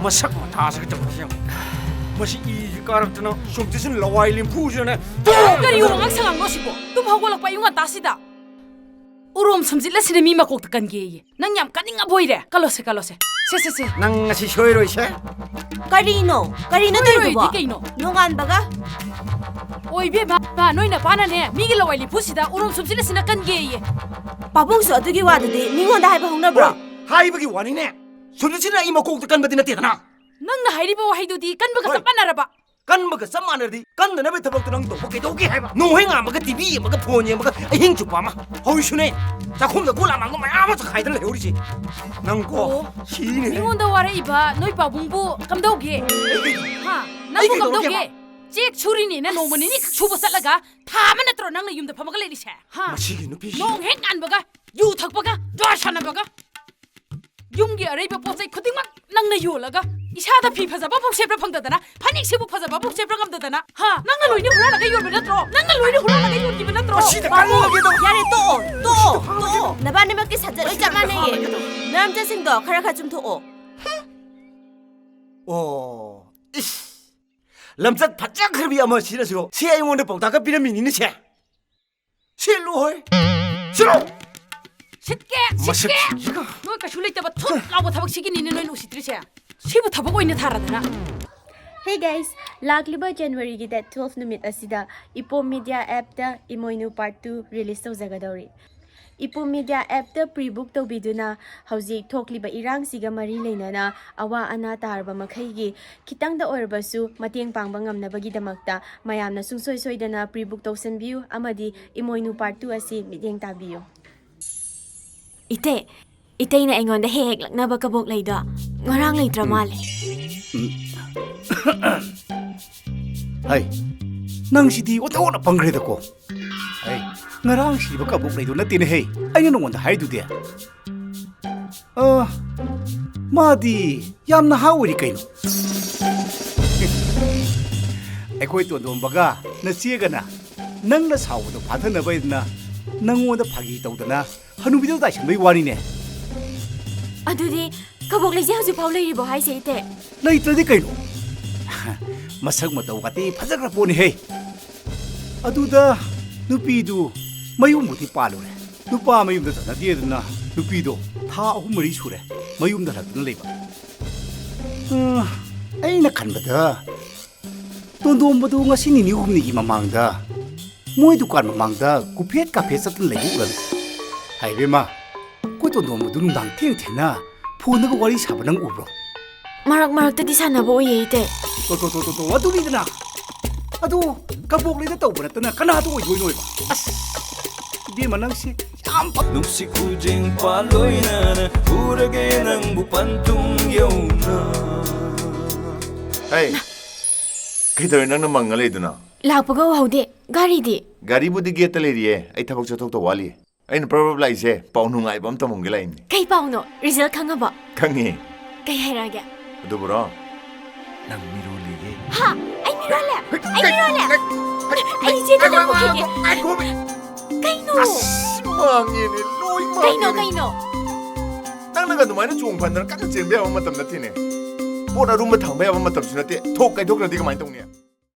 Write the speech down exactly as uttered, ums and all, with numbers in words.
ꯃꯁꯛ ꯃꯊꯥꯁꯤꯒ ꯇꯧꯔꯤꯁꯦ ꯌꯦꯡꯉꯨ꯫ ꯃꯁꯤ ꯏꯁꯤ ꯀꯥꯔꯛꯇꯅ ꯁꯨꯝꯇꯤꯁꯤꯅ ꯂꯋꯥꯏ ꯂꯦꯝꯐꯨꯁꯤꯅꯅꯦ꯫ ꯇꯨꯝ! ꯀꯔꯤ ꯋꯥꯉꯥꯡ ꯁꯉꯥꯡꯅꯣ ꯁꯤꯕꯣ? ꯇꯨꯝ ꯍꯧꯒꯠꯂꯛꯄ ꯑꯌꯨꯛ ꯉꯟꯇꯥꯁꯤꯗ꯫ ꯎꯔꯣꯝ ꯁꯨꯝꯖꯤꯠ ꯑꯁꯤꯅ ꯃꯤ ꯃꯀꯣꯛꯇ ꯀꯟꯒꯦꯌꯦ꯫ ꯅꯪ ꯌꯥꯝ ꯀꯟꯅꯤꯡꯉꯕ ꯑꯣꯏꯔꯦ꯫ ꯀꯜꯂꯣꯁꯦ, ꯀꯜꯂꯣꯁꯦ꯫ ꯁꯦ, ꯁꯦ, ꯁꯦ꯫ ꯅꯪ ꯉꯁꯤ ꯁꯣꯏꯔꯣꯏꯁꯦ꯫ ꯀꯔꯤꯅꯣ? ꯀꯔꯤꯅꯣ ꯁꯣꯏꯔꯣꯏꯗꯤ ꯇꯧꯔꯤꯗꯨꯕꯣ? ꯀꯩꯅꯣ? ꯅꯣꯡꯉꯥꯟꯕꯒ? ꯑꯣꯏꯕꯦꯝꯃ, ꯃꯥ, ꯅꯣꯏ ꯅꯄꯥꯅꯅꯦ, ꯃꯤꯒꯤ ꯂꯋꯥꯏ ꯂꯦꯝꯐꯨꯁꯤꯗ ꯎꯔꯣꯝ ꯁꯨꯝꯖꯤꯠ ꯑꯁꯤꯅ ꯀꯟꯒꯦꯌꯦ꯫ ꯄꯥꯕꯨꯡꯁꯨ ꯑꯗꯨꯒꯤ ꯋꯥꯗꯨꯗꯤ ꯃꯤꯉꯣꯟꯗ ꯍꯥꯏꯕ ꯍꯧꯅꯕ꯭ꯔꯣ? ꯍꯣꯏ, ꯍꯥꯏꯕꯒꯤ ꯋꯥꯅꯤꯅꯦ꯫ ꯁꯨꯝꯖꯤꯠꯁꯤꯅ ꯑꯩ ꯃꯀꯣꯛꯇ ꯀꯟꯕꯗꯤ ꯅꯠꯇꯦꯗꯅ꯫ ꯅꯪꯅ ꯍꯥꯏꯔꯤꯕ ꯋꯥꯍꯩꯗꯨꯗꯤ ꯀꯟꯕꯒ ꯍꯣꯏ꯫ ꯆꯞ ꯃꯥꯟꯅꯔꯕ꯫ ꯀꯟꯕꯒ ꯆꯞ ꯃꯥꯟꯅꯔꯗꯤ ꯀꯟꯗꯅꯕꯒꯤ ꯊꯕꯛꯇꯣ ꯅꯪ ꯇꯧꯕ ꯀꯩꯗꯧꯒꯦ ꯍꯥꯏꯕ? ꯅꯣꯡꯍꯩ ꯉꯥꯟꯕꯒ ꯇꯤ ꯚꯤ ꯌꯦꯡꯕꯒ ꯑꯍꯤꯡ ꯆꯨꯞꯄ ꯑꯃ꯫ ꯍꯧꯖꯤꯛꯁꯨꯅꯦ, ꯆꯥꯛꯈꯨꯝꯗ ꯀꯣꯜ ꯑꯃꯥꯡꯕ ꯃꯌꯥꯝ ꯑꯃ ꯆꯈꯥꯏꯗꯅ ꯂꯩꯍꯧꯔꯤꯁꯦ꯫ ꯅꯪ ꯀꯣ ꯑꯣ꯫ ꯁꯤꯅꯦ꯫ ꯃꯤꯉꯣꯟꯗ ꯋꯥꯔꯛꯏꯕ ꯅꯣꯏ ꯄꯥꯕꯨꯡꯕꯨ ꯀꯝꯗꯧꯒꯦ? ꯍꯥ? ꯅꯪꯕꯨ ꯀꯩꯗꯧꯔꯒꯦꯕ? ꯀꯝꯗꯧꯒꯦ? ꯆꯦꯛ ꯁꯨꯔꯤꯅꯦꯅ ꯅꯣꯡꯃ ꯅꯤꯅꯤ ꯈꯛ ꯁꯨꯕ ꯆꯠꯂꯒ ꯊꯥ ꯑꯃ ꯅꯠꯇ꯭ꯔꯣ ꯅꯪꯅ ꯌꯨꯝꯗ ꯐꯝꯃꯒ ꯂꯩꯔꯤꯁꯦ? ꯍꯥ? ꯃꯁꯤꯒꯤ ꯅꯨꯄꯤꯁꯤ꯫ ꯅꯣꯡ ꯍꯦꯛ ꯉꯥꯟꯕꯒ ꯌꯨ ꯊꯛꯄꯒ ꯗ꯭ꯔꯥ ꯁꯥꯟꯅꯕꯒ ꯌꯨꯝꯒꯤ ꯑꯔꯩꯕ ꯄꯣꯠ ꯆꯩ ꯈꯨꯗꯤꯡꯃꯛ ꯅꯪꯅ ꯌꯣꯜꯂꯒ ꯏꯁꯥꯗ ꯐꯤ ꯐꯖꯕ ꯑꯃꯐꯥꯎ ꯁꯦꯠꯄ ꯐꯪꯗꯗꯅ, ꯐꯅꯦꯛ ꯁꯤꯕꯨ ꯐꯖꯕ ꯑꯃꯐꯥꯎ ꯁꯦꯠꯄ ꯉꯝꯗꯗꯅ, ꯍꯥ? ꯅꯪꯅ ꯂꯣꯏꯅ ꯍꯨꯔꯥꯜꯂꯒ ꯌꯣꯟꯕ ꯅꯠꯇ꯭ꯔꯣ? ꯅꯪꯅ ꯂꯣꯏꯅ ꯍꯨꯔꯥꯜꯂꯒ ꯌꯣꯟꯈꯤꯕ ꯅꯠꯇ꯭ꯔꯣ? ꯃꯁꯤꯗ ꯀꯜꯂꯒꯦꯗꯣ꯫ ꯌꯥꯔꯦ, ꯇꯣꯛꯑꯣ, ꯇꯣꯛꯑꯣ, ꯃꯁꯤꯗ ꯇꯣꯛꯑꯣ꯫ ꯅꯕꯥꯅꯤꯃꯛꯀꯤ ꯁꯥꯖꯠ ꯂꯣꯏ ꯆꯞ ꯃꯥꯟꯅꯩꯌꯦ꯫ ꯍꯥꯠꯂꯒꯦꯗꯣ꯫ ꯅꯔꯝꯆꯠꯁꯤꯡꯗꯣ ꯈꯔ ꯈꯔ ꯆꯨꯝꯊꯣꯛꯑꯣ꯫ ꯑꯣ, ꯏꯁ꯫ ꯂꯝꯆꯠ ꯐꯖꯈ꯭ꯔꯕꯤ ꯑꯃ ꯁꯤꯅꯁꯨ ꯁꯤ ꯑꯩꯉꯣꯟꯗ ꯄꯥꯎꯇꯥꯛꯀ ꯄꯤꯔꯝꯃꯤꯅꯤꯅꯦ ꯁꯦ꯫ ꯁꯤꯠꯂꯨ ꯍꯣꯏ꯫ ꯁꯤꯠꯂꯨ! ꯁꯤꯠꯀꯦ, ꯁꯤꯠꯀꯦ! ꯃꯁꯛꯁꯤꯒ꯫ ꯅꯣꯏ ꯀꯩꯁꯨ ꯂꯩꯇꯕ ꯊꯨꯠ ꯂꯥꯎꯕ ꯊꯕꯛꯁꯤꯒꯤꯅꯤꯅꯦ ꯅꯣꯏꯅ ꯎꯁꯤꯠꯇ꯭ꯔꯤꯁꯦ꯫ ꯁꯤꯕꯨ ꯊꯕꯛ ꯑꯣꯏꯅ ꯊꯥꯔꯗꯅ꯫ Hey guys, ꯂꯥꯛꯂꯤꯕ January ꯒꯤ date twelve ꯅꯨꯃꯤꯠ ꯑꯁꯤꯗ ꯏꯄꯣꯝ Media app ꯇ ꯏꯃꯣꯏꯅꯨ part two release ꯇꯧꯖꯒꯗꯧꯔꯤ꯫ ꯏꯄꯣꯝ Media app ꯇ pre book ꯇꯧꯕꯤꯗꯨꯅ ꯍꯧꯖꯤꯛ ꯊꯣꯛꯂꯤꯕ ꯏꯔꯥꯡꯁꯤꯒ ꯃꯔꯤ ꯂꯩꯅꯅ ꯑꯋꯥ ꯑꯅꯥ ꯇꯥꯔꯕ ꯃꯈꯩꯒꯤ ꯈꯤꯇꯪꯗ ꯑꯣꯏꯔꯕꯁꯨ ꯃꯇꯦꯡ ꯄꯥꯡꯕ ꯉꯝꯅꯕꯒꯤꯗꯃꯛꯇ ꯃꯌꯥꯝꯅ ꯁꯨꯡꯁꯣꯏ ꯁꯣꯏꯗꯅ pre book ꯇꯧꯁꯟꯕꯤꯌꯨ ꯑꯃꯗꯤ ꯏꯃꯣꯏꯅꯨ part two ꯑꯁꯤ ꯃꯤꯠꯌꯦꯡ ꯇꯥꯕꯤꯌꯨ꯫ ꯏꯇꯩ, ꯏꯇꯩꯅ ꯑꯩꯉꯣꯟꯗ ꯍꯦꯛ ꯍꯦꯛ ꯂꯛꯅꯕ ꯀꯕꯣꯛ ꯂꯩꯗꯣ ꯉꯔꯥꯡ ꯂꯩꯇ꯭ꯔ ꯃꯥꯜꯂꯦ꯫ ꯍꯩ, ꯅꯪꯁꯤꯗꯤ ꯑꯣꯟꯊꯣꯛꯅ ꯄꯪꯈ꯭ꯔꯦꯗꯀꯣ꯫ ꯍꯩ, ꯉꯔꯥꯡ ꯁꯤꯕ ꯀꯕꯣꯛ ꯂꯩꯗꯣ ꯅꯠꯇꯦꯅꯦ ꯍꯦ, ꯑꯩꯅ ꯅꯉꯣꯟꯗ ꯍꯥꯏꯗꯨꯗꯤ꯫ ꯑ, ꯃꯥꯗꯤ ꯌꯥꯝ ꯅꯍꯥ ꯑꯣꯏꯔꯤ ꯀꯩꯅꯣ꯫ ꯑꯩꯈꯣꯏ ꯇꯣꯟꯗꯣꯝꯕꯒ ꯅꯆꯦꯒꯅ ꯅꯪꯅ ꯁꯥꯎꯕꯗꯣ ꯐꯥꯊꯅꯕ ꯍꯥꯏꯗꯅ ꯅꯪꯉꯣꯟꯗ ꯐꯥꯒꯤ ꯇꯧꯗꯅ ꯍꯅꯨꯕꯤꯗ ꯇꯥꯏꯁꯟꯕꯩ ꯋꯥꯔꯤꯅꯦ꯫ ꯑꯗꯨꯗꯤ ꯀꯕꯣꯛ ꯂꯩꯁꯦ ꯍꯧꯖꯤꯛꯐꯥꯎ ꯂꯩꯔꯤꯕꯣ ꯍꯥꯏꯁꯦ, ꯏꯇꯩ? ꯂꯩꯇ꯭ꯔꯗꯤ ꯀꯩꯅꯣ? ꯃꯁꯛ ꯃꯇꯧ ꯀꯥꯇꯤ ꯐꯖꯈ꯭ꯔ ꯄꯣꯠꯅꯤꯍꯦ꯫ ꯑꯗꯨꯗ ꯅꯨꯄꯤꯗꯨ ꯃꯌꯨꯝꯕꯨꯗꯤ ꯄꯥꯜꯂꯨꯔꯦ꯫ ꯅꯨꯄꯥ ꯃꯌꯨꯝꯗ ꯆꯠꯅꯗꯦꯗꯅ ꯅꯨꯄꯤꯗꯣ ꯊꯥ ꯑꯍꯨꯝ ꯃꯔꯤ ꯁꯨꯔꯦ ꯃꯌꯨꯝꯗ ꯍꯜꯂꯛꯇꯅ ꯂꯩꯕ꯫ ꯎꯝ, ꯑꯩꯅ ꯈꯟꯕꯗ ꯇꯣꯟꯗꯣꯝꯕꯗꯨ ꯉꯁꯤ ꯅꯤꯅꯤ ꯍꯨꯝꯅꯤꯒꯤ ꯃꯃꯥꯡꯗ ꯃꯣꯏ ꯗꯨꯀꯥꯟ ꯃꯃꯥꯡꯗ ꯀꯨꯐꯦꯠ ꯀꯥꯐꯦꯠ ꯆꯠꯇꯅ ꯂꯩꯕ ꯎꯔꯝꯃꯤ꯫ ꯍꯥꯏ ꯏꯕꯦꯝꯃ, ꯑꯩꯈꯣꯏ ꯇꯣꯟꯗꯣꯝꯕꯗꯨ ꯅꯨꯡꯗꯥꯡ ꯊꯦꯡ ꯊꯦꯡꯅ ꯐꯣꯟꯗꯒ ꯋꯥꯔꯤ ꯁꯥꯕ ꯅꯪ ꯎꯕ꯭ꯔꯣ? ꯃꯔꯛ ꯃꯔꯛꯇꯗꯤ ꯁꯥꯟꯅꯕ ꯎꯏꯌꯦ, ꯏꯇꯩ꯫ ꯇꯣ, ꯇꯣ, ꯇꯣ, ꯇꯣ, ꯇꯣ, ꯑꯗꯨꯅꯤꯗꯅ꯫ ꯑꯗꯨ ꯀꯕꯣꯛꯂꯩꯗ ꯇꯧꯕ ꯅꯠꯇꯅ ꯀꯅꯥꯗ ꯑꯣꯏꯗꯣꯏꯅꯣꯕ? ꯑꯁ, ꯏꯕꯦꯝꯃ ꯅꯪꯁꯤ ꯌꯥꯝ ꯐ- ꯅꯨꯡꯁꯤ ꯈꯨꯖꯤꯡ ꯄꯥꯜꯂꯣꯏꯅꯅ ꯄꯨꯔꯒꯦ ꯅꯪꯕꯨ ꯄꯟꯊꯨꯡ ꯌꯧꯅ꯫ ꯍꯩ, ꯀꯩꯗꯧꯔꯦ ꯅꯪꯅ ꯃꯪꯉ ꯂꯩꯗꯨꯅ? ꯂꯥꯛꯄꯒ ꯎꯍꯧꯗꯦ꯫ ꯒꯥꯔꯤꯗꯤ? ꯒꯥꯔꯤꯕꯨꯗꯤ ꯒꯦꯠꯇ ꯂꯩꯔꯤꯌꯦ, ꯑꯩ ꯊꯕꯛ ꯆꯠꯊꯣꯛꯇꯧ ꯋꯥꯠꯂꯤ꯫ ꯑꯩꯅ ꯄ꯭ꯔꯞ ꯄ꯭ꯔꯞ ꯂꯥꯛꯏꯁꯦ ꯄꯥꯎ ꯅꯨꯡꯉꯥꯏꯕ ꯑꯃ ꯇꯝꯃꯝꯒꯦ ꯂꯥꯛꯏꯅꯦ꯫ ꯀꯩ ꯄꯥꯎꯅꯣ? ꯔꯤꯖꯜ ꯈꯪꯉꯕꯣ? ꯈꯪꯉꯦ꯫ ꯀꯩ ꯍꯥꯏꯔꯛꯑꯒꯦ? ꯑꯗꯨꯕꯨꯔꯣ, ꯅꯪ ꯃꯤꯔꯣꯜꯂꯦꯌꯦ꯫ ꯍꯥ? ꯑꯩ ꯃꯤꯔꯣꯜꯂꯦ? ꯑꯩ ꯃꯤꯔꯣꯜꯂꯦ? ꯑꯩ ꯏꯆꯦꯗ ꯉꯥꯏꯈꯣ, ꯅꯪ ꯉꯥꯏꯈꯣ, ꯄꯨꯈꯤꯒꯦ꯫ ꯉꯥꯏꯈꯣ, ꯉꯥꯏꯈꯣ꯫ ꯀꯩꯅꯣ? ꯑꯁ, ꯃꯥꯡꯉꯦꯅꯦ, ꯂꯣꯏ ꯀꯩꯅꯣ, ꯃꯥꯡꯉꯦꯅꯦ꯫ ꯀꯩꯅꯣ? ꯅꯪꯅꯒ ꯑꯗꯨꯃꯥꯏꯅ ꯆꯣꯡ ꯐꯟꯗꯅ ꯀꯟꯅ ꯆꯦꯟꯕ ꯌꯥꯕ ꯃꯇꯝ ꯅꯠꯇꯦꯅꯦ꯫ ꯄꯣꯠ ꯑꯔꯨꯝꯕ ꯊꯥꯡꯕ ꯌꯥꯕ ꯃꯇꯝꯁꯨ ꯅꯠꯇꯦ꯫ ꯊꯣꯛ ꯀꯥꯏꯊꯣꯛꯈ꯭ꯔꯗꯤ ꯀꯃꯥꯏꯅ ꯇꯧꯅꯤ?